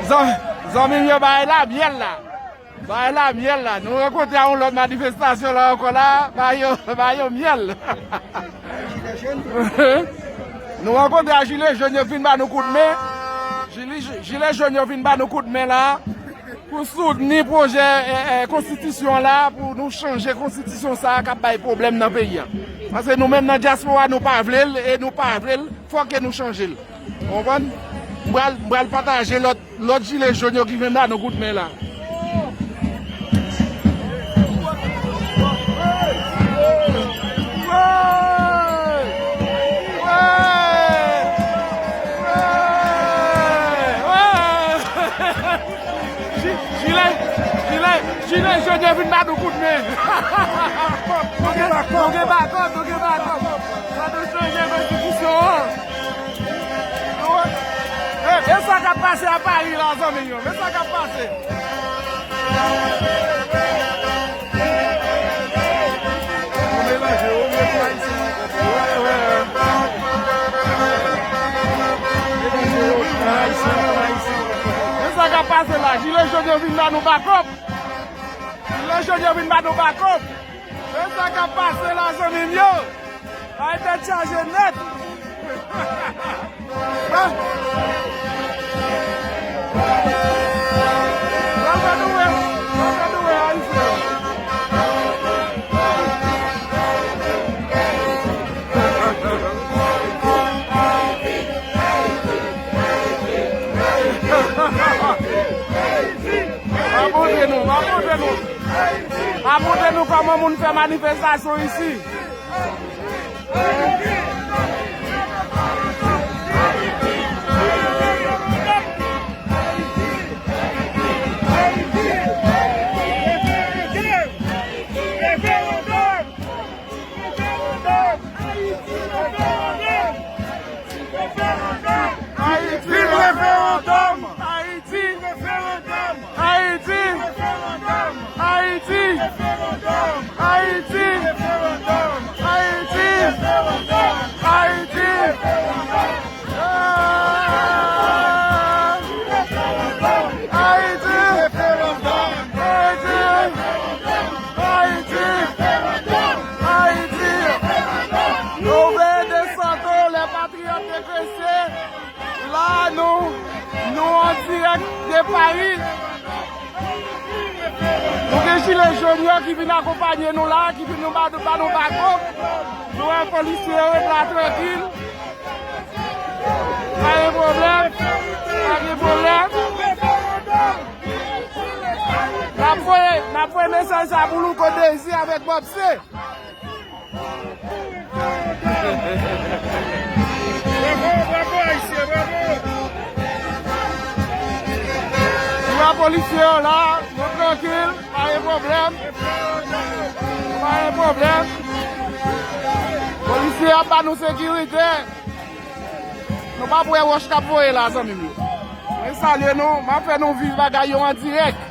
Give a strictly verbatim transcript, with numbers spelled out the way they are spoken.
Zan- Zanmi m yo, bagay la myèl la. Bagay la myèl la. Nou rankontre a yon lòt manifestasyon la ankò la. Bagay yo, bagay yo myèl. Nou rankontre a jile jòn yo vin ba nou kout men. Jile, jile jòn yo vin ba nou kout men la. Pou soutni pwojè, eh, eh, konstitisyon la, pou nou chanje konstitisyon sa a k ap bay pwoblèm nan peyi a. Paske nou menm nan dyaspora, nou pa vle l, e nou pa vle l, fòk ke nou chanje l. Ou konprann? M pral, m pral pataje lòt, lòt jile jòn yo ki vin ba nou kout men la. Ji- Jile, jile, jile jòn yo vin ba nou kout men. Nou gen, nou gen bakòp, nou gen bakòp. Fò nou chanje konstitisyon an. E, e sa k ap pase a Pari la, zanmi yo? E sa k ap pase? Ou melanje, ou met ayisyen ankò. Wè, wè. Melanje yo, ayisyen, ayisyen. E sa k ap pase la? Jile jòn yo vin ba nou bakòp. Jile jòn yo vin ba nou bakòp. E sa k ap pase la, zanmi m yo? Ay, tèt chaje nèt. Ah. Sa fè nou wè, sa fè nou wè, ayisyen. M ap montre nou, m ap montre nou. M ap montre nou kòman moun fè manifestasyon isi. Viv referandòm! Viv referandòm! Ayiti! Ayiti! Ayiti! Ayiti! Ayiti! Ayiti! Ayiti! Ayiti! Ayiti! Yo veye Desanto, lè patriyòt de Gresye. La, nou, nou an dirèk de Pari. Nou gen jile jòn yo ki vin akonpanye nou la, ki vin nou ba, ba nou bakòp. Nou wè polisye yo ret la trankil. Pa gen pwoblèm. Pa gen pwoblèm. N ap voye, n ap voye mesaj sa pou Louko Dezi avèk Bob C. Bravo, bravo, Ayisyen, bravo! Nou wè polisye yo la, nou trankil, pa gen pwoblèm. Pa gen pwoblèm. Polisye ap ba nou sekirite. Nou p ap wè wòch k ap voye la, zanmi m yo. Mwen salye nou, m ap fè nou viv bagay yo an dirèk.